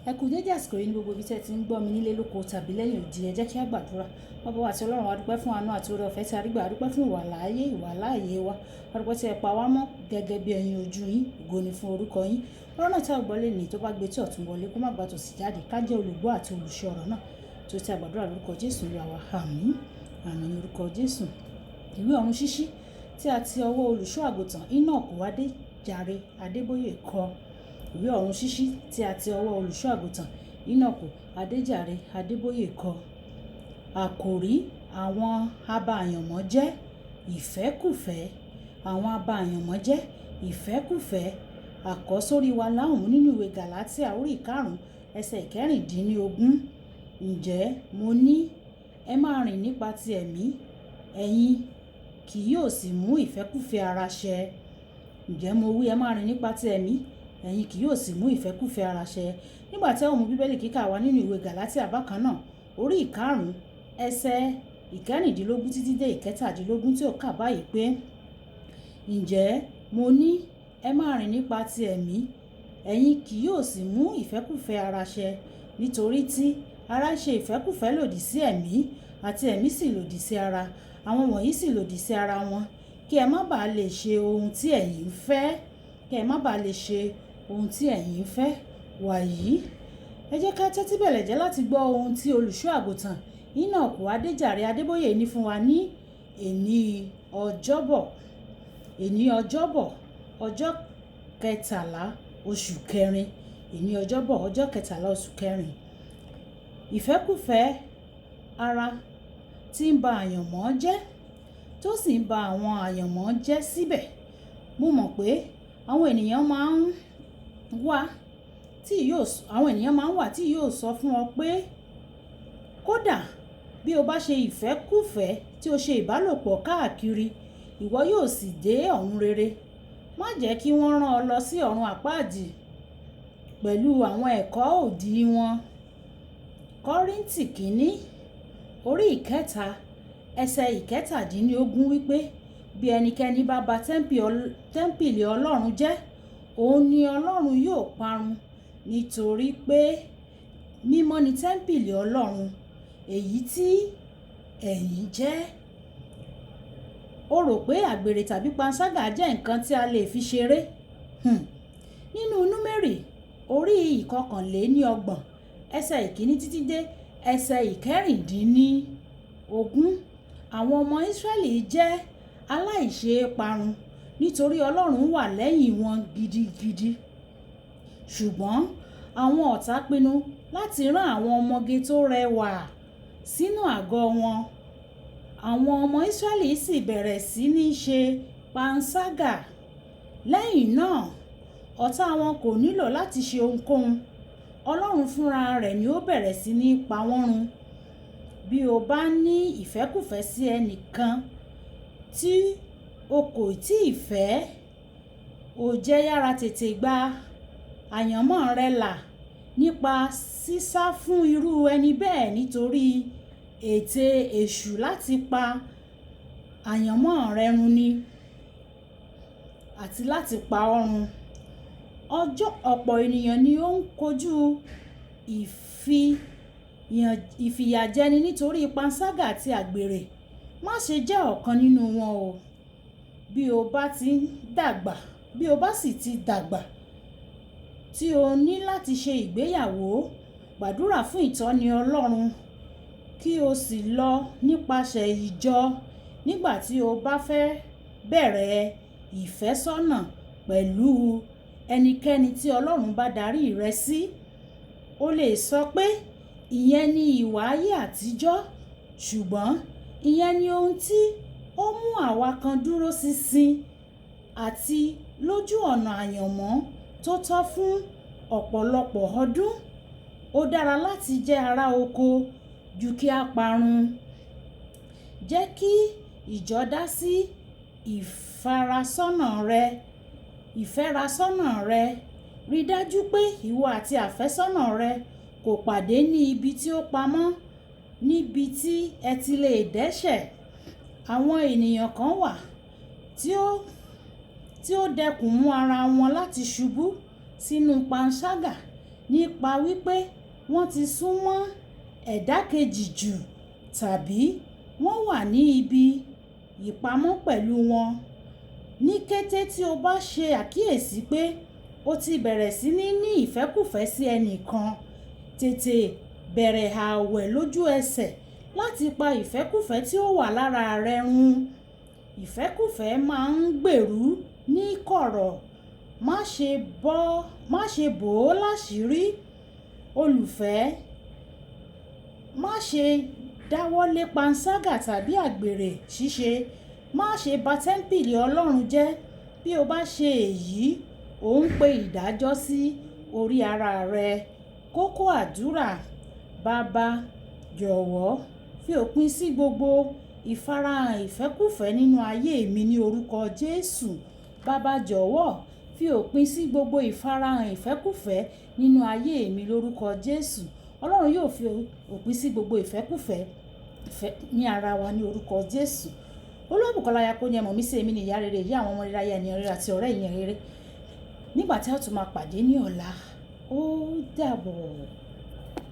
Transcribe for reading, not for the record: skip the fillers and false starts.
Ẹ kú dédé àsìkò yìí ní gbogbo ibi tí ẹ ti ń gbọ́ mi nílé lóko tàbí lẹ́yìn odi. Ẹ jẹ́ kí a gbàdúrà. Baba wa àti Ọlọ́run, a dúpẹ́ fún àánú àti oore ọ̀fẹ́ tí a rí gbà. A dúpẹ́ fún ìwàláàyè, ìwàláàyè wa. A dúpẹ́ tí ẹ pa wá mọ́ gẹ́gẹ́ bí ẹyin ojú yín. Ògo ni fún orúkọ yín. Ọ̀rọ̀ náà tí a gbọ́ lénìí tó bá gbé tí ọ̀tún wọlé kó má gba tòsì jáde. Ká jẹ́ olùgbọ́ àti olùṣe ọ̀rọ̀ náà tó ti a gbàdúrà lórúkọ Jésù Olúwa wa. Àmín. Àmín ní orúkọ Jésù. Ìwé ọ̀run ṣíṣí tí a ti ọwọ́ olùṣọ́ àgùntàn Enoch Adéjàre Adébóyè kọ. Ìwé ọ̀run ṣíṣí tí a ti ọwọ́ olùṣọ́ àgùntàn Enoch Adéjàre Adébóyè kọ. Àkòrí àwọn aba àyànmọ́ jẹ́ ìfẹ́kúfẹ̀ẹ́. Àwọn aba àyànmọ́ jẹ́ ìfẹ́kúfẹ̀ẹ́. Àkọ́sórí wa láhùn nínú ìwé Gàlátíà orí ìkarùn-ún ẹsẹ̀ ìkẹrìndínlógún. Ǹjẹ́ mo ní ẹ máa rìn nípa ti ẹ̀mí, ẹ̀yin kì yóò sì mú ìfẹ́kúfẹ̀ẹ́ ara ṣẹ. Ǹjẹ́ mo wí ẹ máa rìn nípa ti ẹ̀mí, ẹ̀yin kì yóò sì mú ìfẹ́kúfẹ̀ẹ́ ara ṣẹ. Nígbà tí a ó mú Bíbélì kíkà wá nínú ìwé Gàlátíà bákan náà, orí ìkarùn-ún ẹsẹ̀ ìkẹrìndínlógún títí dé ìkẹtàdínlógún tí ó kà báyìí pé, ǹjẹ́ mo ní ẹ máa rìn nípa ti ẹ̀mí, ẹ̀yin kì yóò sì mú ìfẹ́kúfẹ̀ẹ́ ara ṣẹ. Nítorí tí ara ń ṣe ìfẹ́kúfẹ̀ẹ́ lòdì sí ẹ̀mí àti ẹ̀mí sì lòdì sí ara. Àwọn wọ̀nyí sì lòdì sí ara wọn. Kí ẹ má bà lè ṣe ohun tí ẹ̀yin ń fẹ́. Kí ẹ má bà lè ṣe ohun tí ẹ̀yin ń fẹ́. Wàyí, ẹ jẹ́ ká tẹ́tí bẹ̀lẹ̀jẹ́ láti gbọ́ ohun tí olùṣọ́ àgùntàn Enoch Adéjàre Adébóyè ní fún wa ní èní ọjọ́bọ̀. Èní ọjọ́bọ̀, ọjọ́ kẹtàlá oṣù kẹrin. Èní ọjọ́bọ̀, ọjọ́ kẹtàlá oṣù kẹrin. Ìfẹ́kúfẹ̀ẹ́ ara tí ń ba àyànmọ́ jẹ́, tó sì ń ba àwọn àyànmọ́ jẹ́ síbẹ̀. Mo mọ̀ pé àwọn ènìyàn máa ń wà tí yóò, àwọn ènìyàn máa ń wà tí yóò sọ fún ọ pé kódà bí o bá ṣe ìfẹ́kúfẹ̀ẹ́ tí o ṣe ìbálòpọ̀ káàkiri, ìwọ yóò sì dé ọ̀run rere. Má jẹ́ kí wọ́n rán ọ lọ sí ọ̀run àpáàdì pẹ̀lú àwọn ẹ̀kọ́ òdì wọn. Kọ́ríńtì kìíní, orí ìkẹta, ẹsẹ̀ ìkẹtàdínlógún wípé bí ẹnikẹ́ni bá ba tẹ́ḿpìlì Ọlọ́run jẹ́, òun ni Ọlọ́run yóò parun. Nítorí pé mímọ́ ni tẹ́ḿpìlì Ọlọ́run, èyí tí ẹ̀yin jẹ́. O rò pé àgbèrè tàbí panṣágà jẹ́ nǹkan tí a lè fi ṣeré? Nínú Númérì orí ìkọkànléníọgbọ̀n, ẹsẹ̀ ìkíní títí dé ẹsẹ̀ ìkẹrìndínlógún, àwọn ọmọ Ísírẹ́lì jẹ́ aláìṣe parun nítorí Ọlọ́run wà lẹ́yìn wọn gidigidi. Ṣùgbọ́n àwọn ọ̀tá pinnu láti rán àwọn ọmọge tó rẹwà sínú àgọ́ wọn. Àwọn ọmọ Ísírẹ́lì sì bẹ̀rẹ̀ sí ní ṣe panṣágà. Lẹ́yìn náà, ọ̀tá wọn kò nílò láti ṣe ohunkóhun. Ọlọ́run fúnra rẹ̀ ni ó bẹ̀rẹ̀ sí ní pa wọ́n run. Bí o bá ní ìfẹ́kúfẹ̀ẹ́ sí ẹnìkan tí o kò tíì fẹ́, o jẹ́ yára tètè gba àyànmọ́ rẹ là nípa sísá fún irú ẹni bẹ́ẹ̀ nítorí ète èṣù láti pa àyànmọ́ rẹ run ni àti láti pa ọ́ run. Ọ̀pọ̀ ènìyàn ni ó ń kojú ìfìyàjẹni nítorí panṣágà àti àgbèrè. Má ṣe jẹ́ ọ̀kan nínú wọn o. Bí o bá ti ń dàgbà, bí o bá sì ti dàgbà tí o ní láti ṣe ìgbéyàwó, gbàdúrà fún ìtọ́ni Ọlọ́run kí o sì lọ nípasẹ̀ ìjọ nígbà tí o bá fẹ́ bẹ̀rẹ̀ ìfẹ́sọ́nà pẹ̀lú ẹnikẹ́ni tí Ọlọ́run bá darí rẹ sí. O lè sọ pé ìyẹn ni ìwà ayé àtijọ́, ṣùgbọ́n ìyẹn ni ohun tí ó mú àwa kan dúró ṣinṣin àti lójú ọ̀nà àyànmọ́ tó tọ́ fún ọ̀pọ̀lọpọ̀ ọdún. Ó dára láti jẹ́ ará oko ju kí a parun. Jẹ́ kí ìjọ dá sí ìfarasọ́nà rẹ, ìfẹ́rasọ́nà rẹ. Rí dájú pé ìwọ àti àfẹ́sọ́nà rẹ kò pàdé ní ibi tí ó pamọ́ níbi tí ẹ ti lè dẹ́ṣẹ̀. Àwọn ènìyàn kan wà tí ó dẹkùn mú ara wọn láti ṣubú sínú panṣágà nípa wípé wọ́n ti súnmọ́ ẹ̀dá kejì jù tàbí wọ́n wà ní ibi ìpamọ́ pẹ̀lú wọn. Ní kété tí o bá ṣe àkíyèsí pé o ti bẹ̀rẹ̀ sí ní ní ìfẹ́kúfẹ̀ẹ́ sí ẹnì kan, tètè bẹ̀rẹ̀ ààwẹ̀ lójú ẹsẹ̀ láti pa ìfẹ́kúfẹ̀ẹ́ tí ó wà lára rẹ run. Ìfẹ́kúfẹ̀ẹ́ máa ń gbèrú ní kọ̀rọ̀. Má ṣe bò ó láṣìírí. Olùfẹ́, má ṣe dáwọ́lé panṣágà tàbí àgbèrè ṣíṣe. Má ṣe ba tẹ́ḿpìlì Ọlọ́run jẹ́. Bí o bá ṣe èyí, ò ń pe ìdájọ́ sí orí ara rẹ. Kókó àdúrà. Baba, jọ̀wọ́ fi òpin sí gbogbo ìfarahàn ìfẹ́kúfẹ̀ẹ́ nínú ayé mi ní orúkọ Jésù. Baba, jọ̀wọ́ fi òpin sí gbogbo ìfarahàn ìfẹ́kúfẹ̀ẹ́ nínú ayé mi lórúkọ Jésù. Ọlọ́run yóò fi òpin sí gbogbo ìfẹ́kúfẹ̀ẹ́ ní ara wa ní orúkọ Jésù. Olúwabùkọ́lá Ayako ni ẹ mọ̀ mí sí. Èmi ni ìyá rere, ìyá àwọn ọmọ rere, aya ènìyàn rere àti ọ̀rẹ́ èèyàn rere. Nígbà tí a tún máa pàdé ní ọ̀la, ó dàbọ̀.